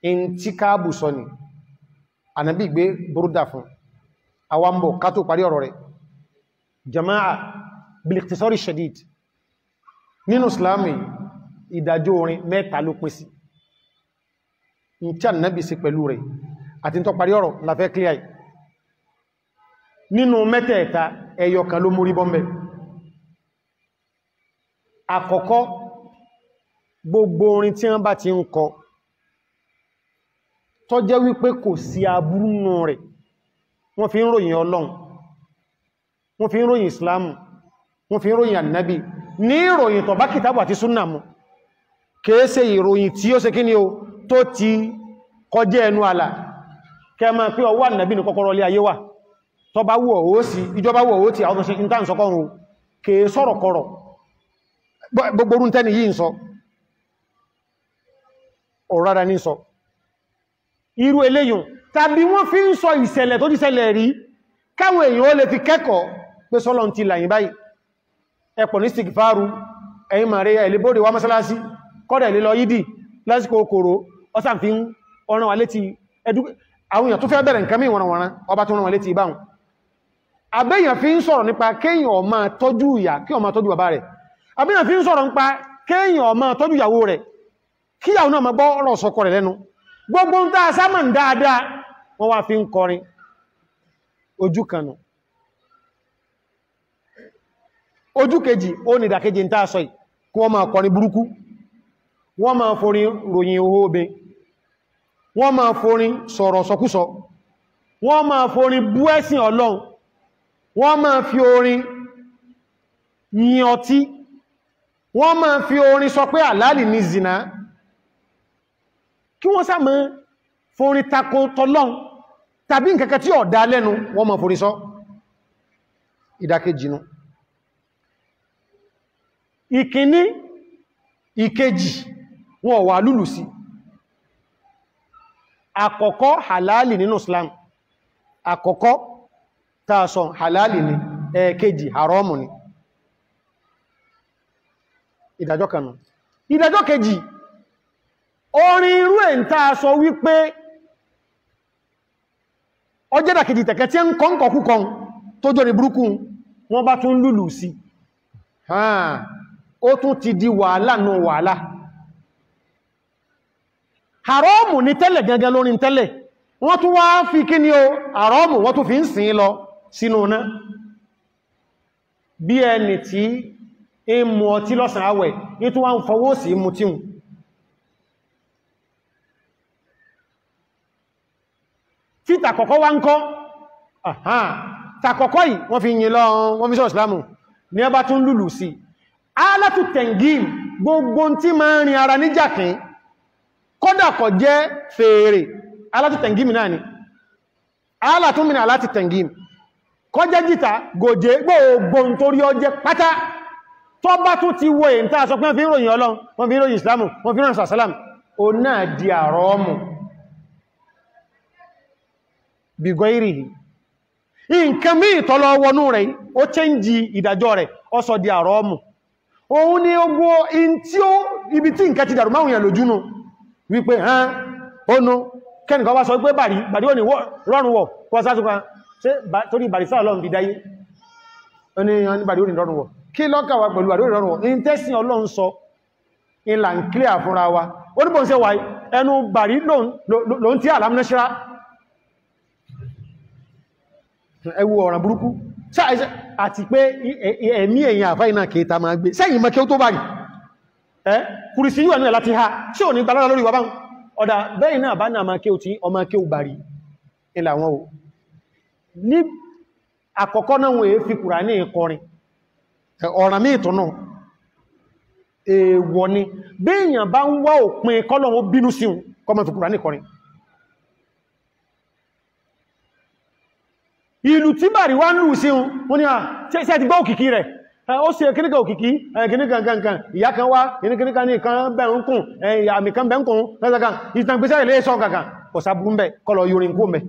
In tí Káàbù sọ ni Ànábì gbé búrúdà fún àwambọ̀ ká tó parí ọ̀rọ̀ rẹ̀. Jama'a bil-ikhtisari shadid, nínú Islami ìdájọ́ orin mẹ́ta ló pín sí. In tí Ànábì sí pẹ̀lú rẹ̀ àti tó parí ọ̀rọ̀ la fẹ́ clear. Nínú mẹ́tẹ̀ẹ̀ta ẹyọ kan ló múrí bọ́m̀bẹ̀. Àkọ́kọ́, gbogbo orin tí wọ́n bá ti ń kọ tó jẹ́ wípé kò sí aburú nínú rẹ̀, wọ́n fi ń ròyìn Ọlọ́run, wọ́n fi ń ròyìn Ìsìlámù, wọ́n fi ń ròyìn Ànábì ní ìròyìn tó bá kìtàbù àti súnà mu, kìí ṣe ìròyìn tí ó ṣe kí ni o tó ti kọjá ẹnu àlà. Kẹ máa pé ọwọ́ Ànábì ní kọ́kọ́rọ́ ilé ayé wà, tó bá wù ọ́ ó sí, ìjọba wù ọ́ ó ti, àwọn tó ṣe ìtànsọ́kọ́rùn kìí sọ̀rọ̀ kọ̀rọ̀. Gbogbo orún tẹ́ni yìí ń sọ ọ̀rọ̀ ní sọ irú eléyùn, tàbí wọ́n fi ń sọ ìṣẹ̀lẹ̀ tó ti ṣẹlẹ̀ rí káwọn èèyàn ó lè fi kẹ́kọ̀ọ́ pé sọ́lọ́n ti làyìn báyìí, ẹ̀pọ̀ ní sìgìfàárù, ẹ̀yìn màrí ẹ̀lẹ́bóde wá mọ́sálásí, kọ́dẹ̀ lè lọ yídì lásìkò okòrò, ọsànfin ọ̀ràn wà létí àwọn èèyàn tó fẹ́ bẹ̀rẹ̀ nǹkan mí wọ̀nàwọ̀nà ọba tó rán wà létí ìbáhùn. Àbẹ́yàn fi ń sọ̀rọ̀ nípa kéèyàn ó máa tọ́jú ìyá, kí ó máa tọ́jú bàbá rẹ̀. Àbẹ́yàn fi ń sọ̀rọ̀ nípa kéèyàn ó máa tọ́jú ìyàwó rẹ̀, kí ìyàwó náà máa gbọ́ ọ̀rọ̀ sọkọ rẹ̀ lẹ́nu. Gbogbo ń tàà sámà ń dáadáa wọ́n wá fi ń kọrin. Ojú kanù. Ojú kejì ó ní ìdàkejì ń tàà sọ yìí, kí wọ́n máa kọrin burúkú, wọ́n máa forin ròyìn owó obe, wọ́n máa forin sọ̀rọ̀ sọkúsọ, wọ́n máa forin bú ẹ̀sìn Ọlọ́run, wọ́n máa fi orin yìn ọtí, wọ́n máa fi orin sọ pé àlálì ní zina, kí wọ́n sá máa forin tako tọlọ́n tàbí nkẹ́kẹ́ tí ó dá lẹ́nu, wọ́n máa forin sọ. Ìdàkejì nú. Ìkíní ìkejì wọn wà lúlù sí. Àkọ́kọ́ halali nínú Islam, àkọ́kọ́ tààsọ halali ni, ẹ̀ẹ̀kejì haramu ni. Ìdájọ́ kanú. Ìdájọ́ kejì, orin irú ẹ̀ ń tàà sọ wípé ọjẹ́dà kejì tẹ̀kẹ́ tí ń kọ́nkọ̀ kúkan tó jọ ní burúkú, wọ́n bá tún lùlù sí, ó tún ti di wàhálà nù wàhálà. Haramu ní tẹ́lẹ̀ gangan lórin tẹ́lẹ̀, wọ́n tún wá fi kí ni o haramu, wọ́n tún fi ń sìn lọ sínú náà. Bí ẹni tí ń mu ọtí lọ́sàn àwẹ̀ ní tún wá ń fọwọ́ sí mu tíhun. Tí tàkọ́kọ́ wá ń kọ́, tàkọ́kọ́ yìí wọ́n fi yìn lọ, wọ́n fi sọ ìsìlámù ní ẹbá tún lùlù sí. Alátù tẹ̀ngìm, gbogbo tí máa ń rin ara níjàkín, kódà kó jẹ́ fèrè, alátù tẹ̀ngìm náà ni, alátù mìíràn alátù tẹ̀ngìm, kó jẹ́ jìtà, gòjé, gbogbo torí ọ jẹ́ pátá. Tó bá tún ti wo èyí tá a sọ pé wọ́n fi ń ròyìn Ọlọ́run, wọ́n fi ń ròyìn ìsìlámù, wọ́n fi ń ròyìn sàsálàmù, ó náà di àrọ́mù bìgọ́ ìrìhì. Nǹkan mí ìtọ́lọ wọnú rẹ̀, ó chẹ́njì ìdájọ́ rẹ̀, ó sọ di àrọ́mù. Òun ni ó gbọ́ in tí ó ibi tí nǹkan ti dàrú máwùn yàn lójúnú wípé hàn ónú kẹ́nìkan wá sọ pé bàrí bàrí ò ní rọrùn wọ̀ kọ́ sásùpa ṣe torí bàrí sáà Ọlọ́run fi dáyé ó ní bàrí ò ní rọrùn wọ̀, kí lọ́kà wa pẹ̀lú bàrí ò ní rọrùn wọ̀? In tẹ́sìn Ọlọ́run sọ ìlà ń clear fúnra wa. Ó ní bọ́n ṣe wà ẹnu bàrí lòun tí àlámúnáṣírá ẹwú ọ̀ràn burúkú àti pé ẹ̀mí èyàn àfá iná kẹta máa gbé sẹ́yìn mọ́ kí ó tó bá rí ẹ́ kùrìsí yíwà ní láti ha tí ò ní gbalọ́lá lórí wàbá ọ̀dà bẹ́ẹ̀ náà bá náà máa kí ó tí ọmọ kí ó bá rí ilà wọn o. Ní àkọ́kọ́ náà wọ́n fi Kùránì kọrin ọ̀ràn mí ìtọ́nà èèwọ̀ ni bí èèyàn bá ń wá òpin kọ́lọ́run ó bínú sí un kó má fi Kùránì kọrin. Ìlú tí bàrí wá ń lù sí un wọ́n ni à ṣe ti gbọ́ òkìkí rẹ̀, ó ṣe kíníkà òkìkí kíníkà kankan ìyá kan wá kíníkà ní ìkan bẹ̀rún kùn àmì kan bẹ̀rún kùn lọ́sàkàn ìtàngbésẹ̀ ilé sọ kankan kò sábúrú mẹ́ kọlọ yorin kó mẹ́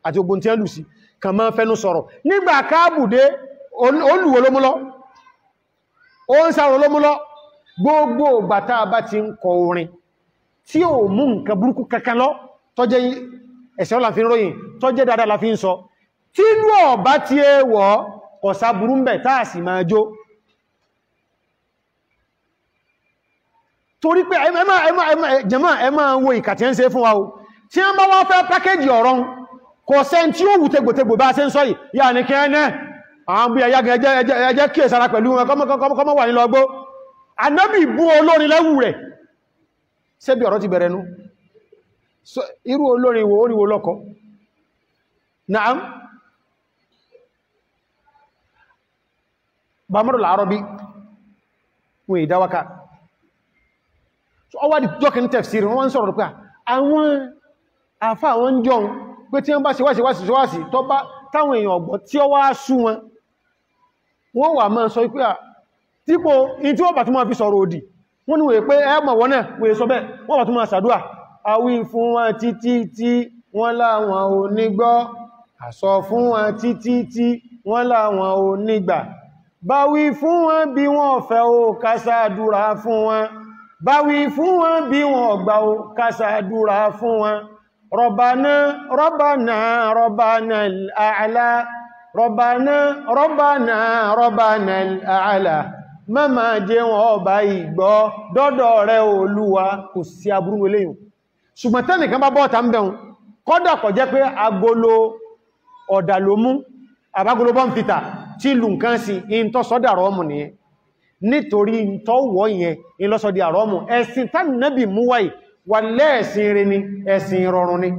àti ogun tí ó lù sí kàn máa fẹ́nu sọ̀rọ̀. Nígbà káàbùdé olùwò lómúlọ́ ó ń sáró lómúlọ́. Gbogbo ìgbà tá a bá ti ń kọ orin tí ò mú nǹkan burúkú kankan lọ, tó jẹ́ ẹ̀sẹ̀ la fi ń ròyìn, tó jẹ́ dáadáa la fi ń sọ, tí inú ọ̀bá ti ẹ wọ́ kọ̀sá burú ń bẹ̀ táà sì máa jó. Torí pé jàmáà ẹ máa wo ìkà tí ń ṣe fún wa o. Tí wọ́n bá wá fẹ́ pákéjì ọ̀rọ̀ kò sẹ́n tí ó wù tegbòtegbò bá ṣe ń sọ yìí, yà ní kí ẹ́nẹ́ àwọn bí ẹyá ẹjẹ́ kí èsára pẹ̀lú wọn kọ́mọ́ wà nílọ ọgbó. Ànábì bú olórin lẹ́wù rẹ̀. Ṣé bí ọ̀rọ̀ ti bẹ̀rẹ̀ nú? Irú olórin wo oríwo lọ́kọ? Naam. Bàmọ́rọ̀ làárọ̀ bí wọn ìdáwákà. Ọwá di jọ́kì ní tafsir wọ́n sọ̀rọ̀ pé àwọn àfá àwọn jọun pé tí wọ́n bá ṣe wáṣe wáṣe wáṣe tó bá táwọn èèyàn ọ̀gbọ́ tí ó wá sú wọn, wọ́n wà máa sọ pé típò in tí wọ́n bá tún máa fi sọ̀rọ̀ òdì wọ́n ní wèé pé ẹmọ̀ wọ́n náà wèé sọ bẹ́ẹ̀, wọ́n bá tún máa ṣàdúà àwí fún wọn títí tí wọ́n láwọn ò ní gbọ́, àsọ fún wọn títí tí wọ́n láwọn ò ní gbà, bá wí fún wọn bí wọ́n fẹ́ ó kásàdúrà fún wọn, bá wí fún wọn bí wọ́n gbà ó kásàdúrà fún wọn. Rabbana Rabbana Rabbana al-a'la, Rabbana Rabbana Rabbana al-a'la, má jẹ́ wọn ọba ìgbọ́ dọ́dọ̀ rẹ̀ Olúwa. Kò sí aburú eléyìn. Ṣùgbọ́n tẹ́nìkan bá bọ́ọ̀ta ń bẹ̀rún, kọ́dà kò jẹ́ pé agolo ọ̀dà ló mú, àbágolo bọ́ǹfìtà tí lù nǹkan sí in tó sọ́dà rọ́ọ̀mù nìyẹn. Nítorí tó wọ́ yẹn in lọ́sọ́ di àrọ́mù. Ẹ̀sìn tánàbì mú wáyìí wà lẹ́ẹ̀sìn rẹ̀ ni, ẹ̀sìn ìrọ̀rùn ni.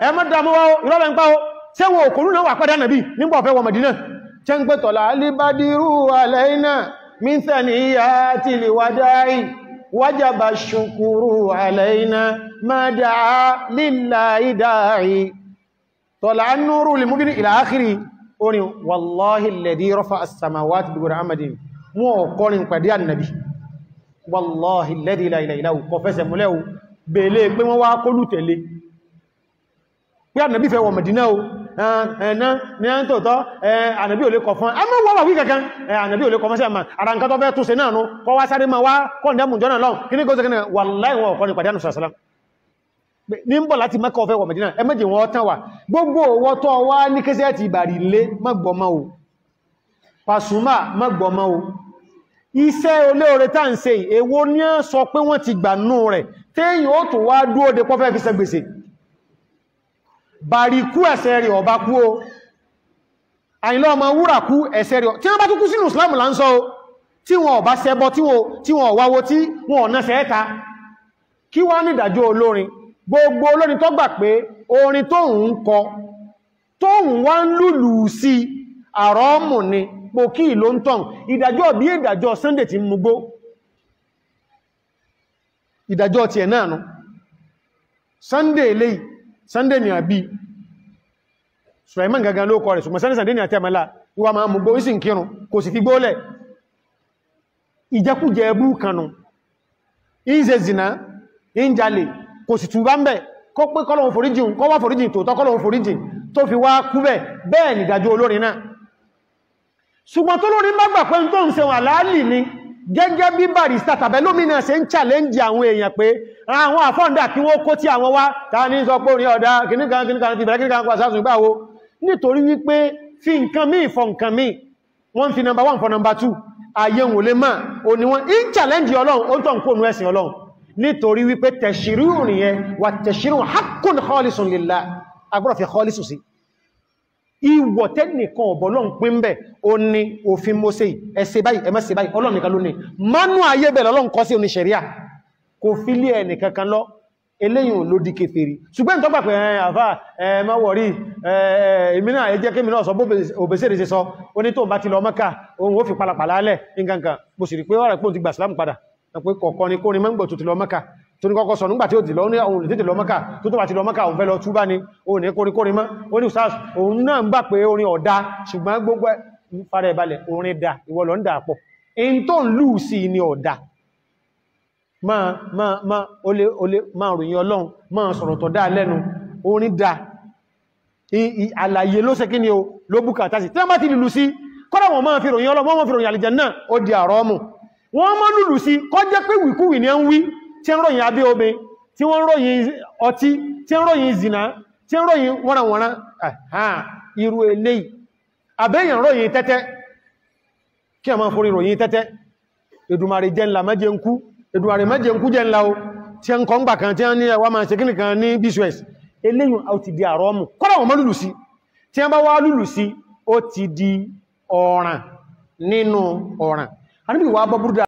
Ẹ má dàmú wá o, ìrọ̀lẹ́ ń pa o. Ṣé wọn òkúrú náà wà pẹ́dà nàbí nígbà ọ̀fẹ́ wọ Mẹ̀dínà? Ṣé ń pẹ́ tọ̀lá alíbádírú alayna min thaniyatil wada'i wajaba shukuru alayna ma da'a lillahi da'i tọ̀lá an-nuru lil mubin ila akhiri orin. Wallahi alladhi rafa'a as-samawati bi amadin, wọn ò kọrin pàdé ànàbí. Wallahi alladhi la ilaha illa hu, kọ fẹsẹ̀ múlẹ̀ o, bèèlé pé wọ́n wá kólù tẹ̀lé pé ànàbí fẹ́ wọ Mẹ̀dínà o, ẹ̀nà ní ẹ́ ń tòótọ́ ànàbí ò lè kọ fún ẹmọ́ wọ́n wà wí kankan, ànàbí ò lè kọ fún sí àmà ara nǹkan tó fẹ́ túnṣe náà nú kọ́ wá sáré máa wá kọ́ndẹ̀mù jọ́nà lọ́n kí ní kó sẹ́kẹ́. Wallahi wọn ò kọrin pàdé ànàbí sàlám ní ń bọ̀ láti Mẹ́kà ọ̀fẹ́ wọ Mẹ̀dínà. Ẹ méjì wọn tán wà gbogbo owó tó wá ní kẹsẹ̀ ti ìbàrí lé mọ́gbọ̀mọ́ o, Pasuma mọ́gbọ̀mọ́ o. Iṣẹ́ olóore tá ń ṣe èwo ní á sọ pé wọ́n ti gbà nú rẹ̀ téèyàn ó tún wá dúó de pọ́fẹ́ fi ṣe gbèsè. Bàrí kú ẹ̀ṣẹ̀ rẹ̀ ọba kú o, Àyìnlá ọmọ wúrà kú ẹ̀ṣẹ̀ rẹ̀ tí wọ́n bá tún kú sínú Islam là ń sọ o, tí wọn ọba ṣẹbọ, tí wọn ọ̀wáwo, tí wọn ọ̀nà ṣẹ́ẹ̀ta. Kí wá ní ìdájọ́ olórin? Gbogbo olórin tó gbà pé orin tóun ń kọ tóun wá ń lùlù sí àrọ́mù ni, pòkí ló ń tàn. Ìdájọ́ bí ìdájọ́ Sunday ti mú gbó, ìdájọ́ ti ẹ̀ náà nù. Sunday eléyìí, Sunday ni àbí Sulaiman gangan ló kọ rẹ̀, ṣùgbọ́n Sunday ni àti àmàlà ìwà máa mú gbó, ìsìn kírun kò sì fi gbólẹ̀. Ìjẹkújẹ ẹbú kanu, ìṣe zìnà, ìjàlè, kò sì túbá ń bẹ̀, kó pé kọ́lọ̀hun foríjìn, kó wá foríjìn tòótọ́ kọ́lọ̀hun foríjìn tó fi wá kú bẹ̀. Bẹ́ẹ̀ ni ìdájọ́ olórin náà. Ṣùgbọ́n tó lórí bá gbà pé tó ń ṣe wọn àlàálì ni, gẹ́gẹ́ bí Barrister tàbẹ́ lómìnà ṣe ń challenge àwọn èèyàn pé àwọn àfọ́ǹdà kí wọ́n kó tí àwọn wá, ta ní sọ pé orin ọ̀dá kìníkan kìníkan ti bẹ̀rẹ̀ kìníkan pàṣásùn ìgbàwo. Nítorí wípé fi nǹkan míì fọ nǹkan míì, wọ́n fi number 1 fọ number 2, ayé wò lè máa ò ní wọ́n ń challenge Ọlọ́run, ó ń tọ́ nǹkó nú ẹ̀sìn Ọlọ́run. Nítorí wípé tẹ̀ṣirú nìyẹn, wà tẹ̀ṣirú haqqun khalisun lillah, agbọ́dọ̀ fi khalisun sí. Ìwọ̀ tẹ́nìkan ọ̀bọ̀lọ́n pín bẹ̀, ó ní òfin Mósè, ẹ ṣe báyìí, ẹ má ṣe báyìí, Ọlọ́run nìkan ló ní mánú ayé bẹ̀rẹ̀ Ọlọ́run kọ́ sí oníṣẹ̀ríà, kò fi lé ẹnìkankan lọ, eléyìn ló di kèfèrí. Ṣùgbọ́n tó gbà pé àfà ẹ má wọ̀rí, èmi náà ẹ jẹ́ kémi náà sọ bó òbèsèrè ṣe sọ, ó ní tóun bá ti lọ Mẹ́kà òun ó fi palapàla lẹ̀ nǹkankan. Mo sì rí pé ọ̀rẹ́ pé òun ti gbà sílámù padà, pé kọ̀ọ̀kan ni kórin mẹ́ngbọ̀ tó ti lọ Mẹ́kà, tó ní kọ́kọ́ sọ nígbà tí ó ti lọ ní òun lè tètè lọ Mẹ́kà, tó tó bá ti lọ Mẹ́kà òun fẹ́ lọ túbá ni, òun ní kórin kórin mọ́. Ó ní ustaz òun náà ń gbà pé orin ọ̀dá, ṣùgbọ́n gbogbo fara ẹ̀ balẹ̀, orin dà, ìwọ lọ ń dà pọ̀, in tó ń lù sí ni ọ̀dá. Máa máa máa olè olè máa ròyìn Ọlọ́run, máa sọ̀rọ̀ tó dáa lẹ́nu, orin dà, àlàyé ló ṣe kí ni o ló bùkátà sí. Tí wọ́n bá ti lùlù sí, kọ́dà wọ́n máa fi ròyìn Ọlọ́run, wọ́n máa fi ròyìn àlìjánnà, ó di àrọ́mù. Wọ́n mọ́ lùlù sí kọ́ jẹ́ pé wìkúwì ní ń wí, tí ń ròyìn abẹ́ omi, tí wọ́n ròyìn ọtí, tí ń ròyìn zìnà, tí ń ròyìn wọ́nàwọ́nà, irú eléyìí. Àbẹ́yàn ròyìn tẹ́tẹ́, kí a máa forí ròyìn tẹ́tẹ́. Èdùmàrè jẹ́ ńlá mẹ́jẹ ń kú, Èdùmàrè mẹ́jẹ ń kú jẹ́ ńlá o, tí ń kọ́ ń gbà kan tí wọ́n ní ẹwà máa ṣe kíní kan ní bíṣwẹ̀s. Eléyìn ó ti di àrọ́mù, kọ́dà wọ́n mọ́ lùlù sí. Tí wọ́n bá wá lùlù sí, ó ti di ọ̀ràn nínú ọ̀ràn. Ànábì wá bọ́ búrúdà.